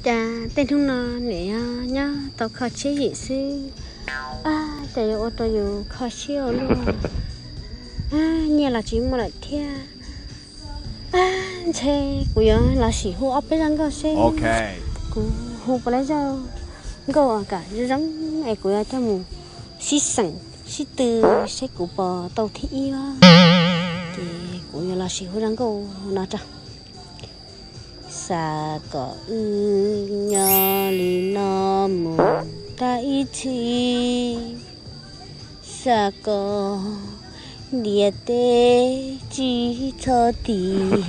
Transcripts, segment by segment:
Cas tej hnub no nim nyob tau kho siab yim xwb, cas yuav ua rau yus kho siab ua luaj. Nyiaj los tsis muaj lawm thiab. Ntshe kuv yuav los sim hu ob peb zaj nkauj seb kuv hu puas tau zaj nkauj kom zoo zoo es kuv yuav coj mus sib xeem sib tw seb kuv puas tau thib ib os. Ces kuv yuav los sim hu zaj nkauj no tso. Xav kom wb nyob li no mus tag ib txhis, xav kom ntiaj teb tsis txhob tiv,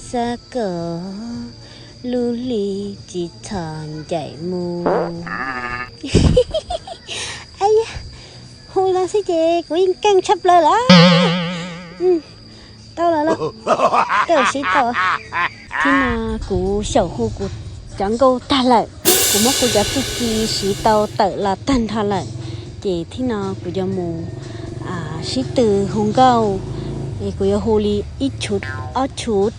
xav kom lub hli tsis txhob ncaim mus. Hu no xwb ces kuv yeej keej tshaj plaws lawm. Tau lawm lauj, kawg siv tau. Thib no kuv xyaum hu kuv cov nkauj tag lawm, kuv muab kuv cov txuj ci siv tau tawm los tag nrho lawm, ces thib no kuv yuav mus sib tw hu nkauj, es kuv yuav hu li ib tshuv, ob tshuv,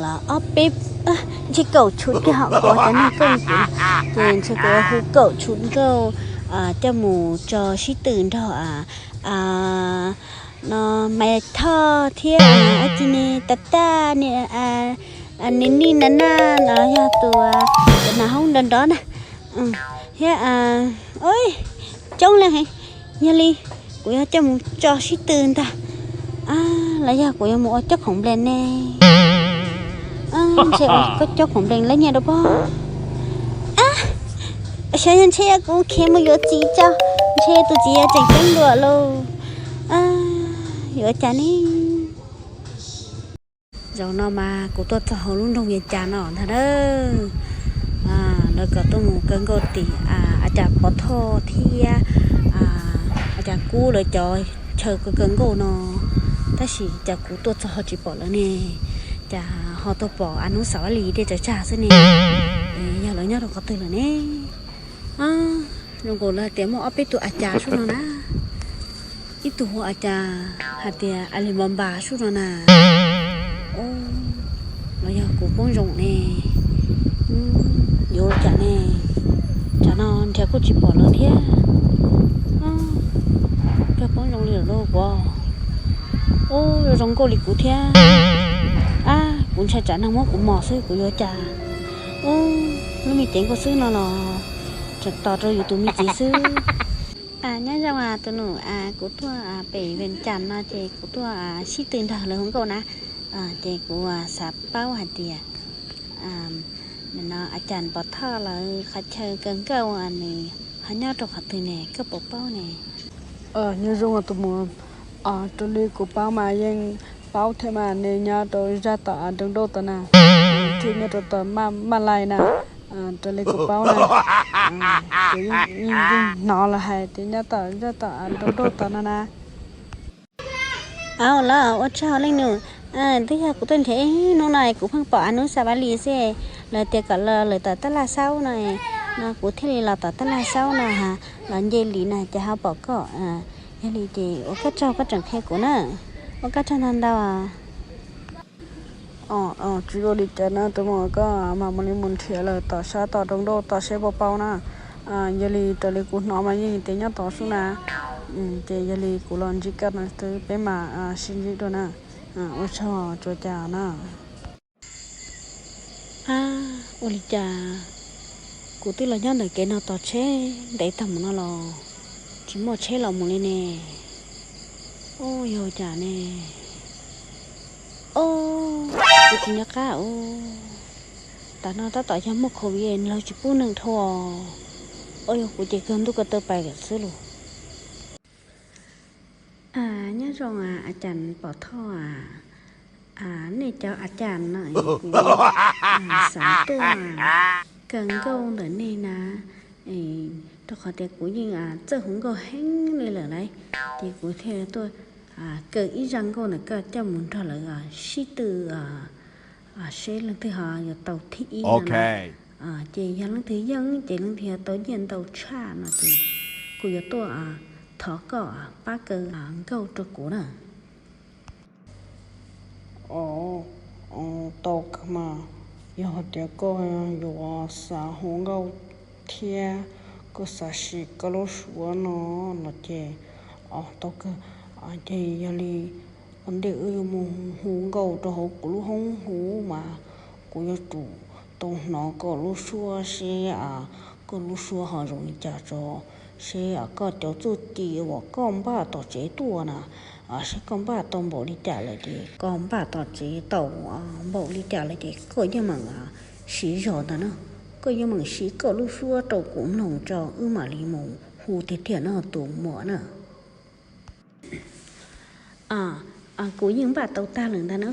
los ob peb, ntshe kaum tshuv kiag hom kuv cov nkauj, ces ntshe kuv yuav hu kaum tshuv nkauj coj mus tso sib tw nrog no Maiv Thoj thiab ab tsi ne, Tag Tag ne, Nis Nij Na Na no yog tus nas hoob nrov nrov na, thiab coob leej heev. Yog li kuv yuav coj mus tso sib tw ntag, los yog kuv yuav mus ua cob khoom nplees ne? Ntshe ua cob khoom nplees lawv nyiaj dua pob. Xyov yog ntshe kuv khiav mus yuav txiv tso, ntshe tus txiv yuav tseem ceeb dua lauj. Yuav cas ne? Zaum no mas kuv tuaj txog hauv lub nroog Vias Cas no ntag na. Lawv kom tuaj mus kaw nkauj tim a cas Pov Thoj thiab a cas Kub lawv cov chaw kaw kaw nkauj no, tab sis cas kuv tuaj txog ho tsis pom lawv ne, cas ho tuaj pom a Nub Xav Vaj Lis dej tsaws tsag xwb ne. Yog lawv nyob rau qhov twg lawm ne? Zoo nkaus lawv hais tias muaj ob peb tug a cas sub no na. Ib tug hu a cas hais tias A Lis Npas Npas sub no na. Los yog kuv poob zoo ne, yuav ua cas ne? Tsam no nrhiav kuj tsis pom lawv thiab. Cog poob zoo li lawm lauj kuv. Ub, zoo nkauj li kuv thiab. Ab, kuv ntshai tsam neeg muab kuv mos xwb kuv yuav cas. Ub, lub me cev nkauj xwb no los tseem tos rau yus tus me txiv xwb. Nyob zoo tus nus, kuv tuaj pem Vees Cas no ces kuv tuaj sib tw nrog lawv hu nkauj na, ces kuv xav paub hais tias no a cas Pov Thoj lawv qhov chaw kaw nkauj nws ho nyob rau qhov twg ne, koj puas paub ne? Nyob zoo tus muam, raws li kuv paub mas yeej paub thiab mas, nws nyob rau zaj tom Nroog Dauj tom na, thiab nyob rau tom Maj Lais na. Raws li kuv paub na, kuv yeej hnov lawv hais tias nyob tom zaj tom Nroog Dauj tom no na. Au los ua tsaug leej nus, twb yog kuv tuaj nrhiav ib hnub no kuv pheej pom a Nub Xav Vaj Lis xwb, lawv tias kom los lawm tom Tab Laj Xaub no, no kuv thiaj li los tom Tab Laj Xaub no, los nce li no ces ho pom koj. Yog li ces ua koj tsaug koj tseem qhia kuv na, ua koj tsaug ntau ntau. Tsis ua li cas na tus muam, koj mam mus li mus nrhiav lawm tom sab tom Nroog Dauj tom seb puas paub na. Yog li raws li kuv hnov mas yeej tias nyob tom sub na. Ces yog li kuv los ntsib koj no xwb peb mam sib ntsib dua na. Ua tsaug tsuas cas na. Ab, ua li cas kuv twb los nyob ntawm kev no tos tsheb ntev tag mus no los tsis muaj tsheb los mus li ne? Ub, yog cas ne? Ub, kuv tsis nco qab ub. Tam no tab tom yog muaj covid lawv tsis pub neeg dhau. Ub, yog kuv ces kawg ntuj ko taw pais lawm xwb lauj. Nyob zoo a cas Pov Thoj a, nej cov a cas no kuv xav tuaj kaw nkauj ntawm nej na, rau qhov tias kuv yeej txawj hu nkauj heev li lawm lauj, ces kuv thiaj tuaj kaw ib zaj nkauj ntawm koj coj mus nrog lawv sib tw seb leej twg ho yuav tau thib ib no na. Ces yog leej twg yeej ces leej twg yuav tau nyiaj ntau tshaj no ces kuv yuav tuaj thov koj pab kaw nkauj rau kuv na. Tau kawg mas. Yog hais tias koj yuav xav hu nkauj thiab koj xav sim koj lub suab no los ces, o, tau kawg. Ces yog li ua ntej wb yuav mus hu nkauj rau hauv kuv lub hoob hu mas kuv yuav tsum tau hnov koj lub suab seb koj lub suab ho zoo li cas tso, seb koj cov txuj ci uas koj npaj tom tsev tuaj na, seb koj npaj tau npaum li cas lawm ces koj npaj tom tsev tau npaum li cas lawm ces koj yeej meem siv zog ntag na. Koj yeej meem siv koj lub suab rau kuv mloog tso wb mam li mus hu tiag tiag no tus muam na. Kuv yeej npaj tau tag lawm ntag na.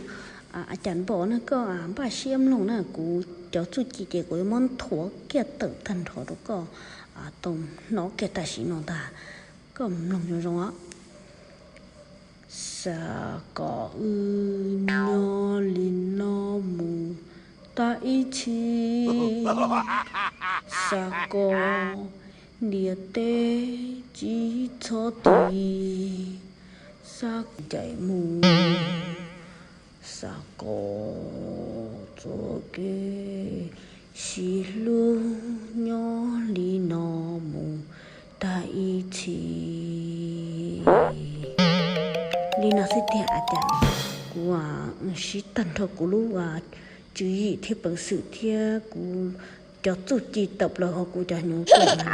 Cas npaum na koj npaj siab mloog na, kuv cov txuj ci ces kuv yuav muab nthuav kiag tawm tag nrho rau koj tau hnov kiag tam sim no ntag. Koj mloog zoo zoo os. Xav kom wb nyob li no mus tag ib txhis. Xav kom ntiaj teb tsis txhob tiv. Xav ncaim mus, xav kom txoj kev sib hlub nyob li no mus tag ib txhis. Li no xwb tiag, a cas kuv siv tag nrho kuv lub tswv yim thiab peev xwm thiab kuv cov txuj ci tawm plaws hauv kuv cov hnyuv tuaj na.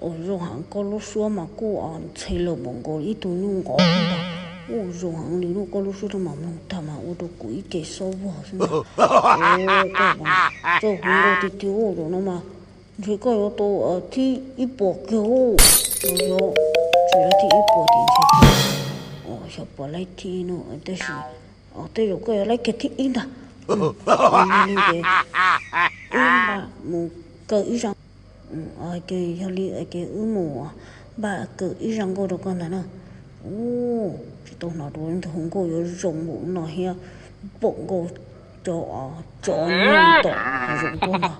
Os, zoo heev, koj lub suab mas kuj ntxhe lawm npaum nkaus ib tug nyuj nqov ntag. Ua zoo heev li, koj lub suab no mas mloog tag mas ua rau kuv ib ce xob vog xwb ntag. Txawj hu nkauj tiag tiag, zaum no mas ntshe koj yuav tau thib ib puas kiag. Yog tsis laib thib ib puas ces ntshe, xyov puas laib thib no, tab sis tej zaum koj yuav laib kiag thib ib ntag. Yog li ces wb mam mus kaw ib zaj. Ces yog li ces wb mus npaj kaw ib zaj nkauj rau koj ntag na. Tsis tau hnov dua leej twg hu nkauj yuav zoo npaum no thiab, npaum nkaus cov tsov nyuj tom hav zoov tuaj ntag.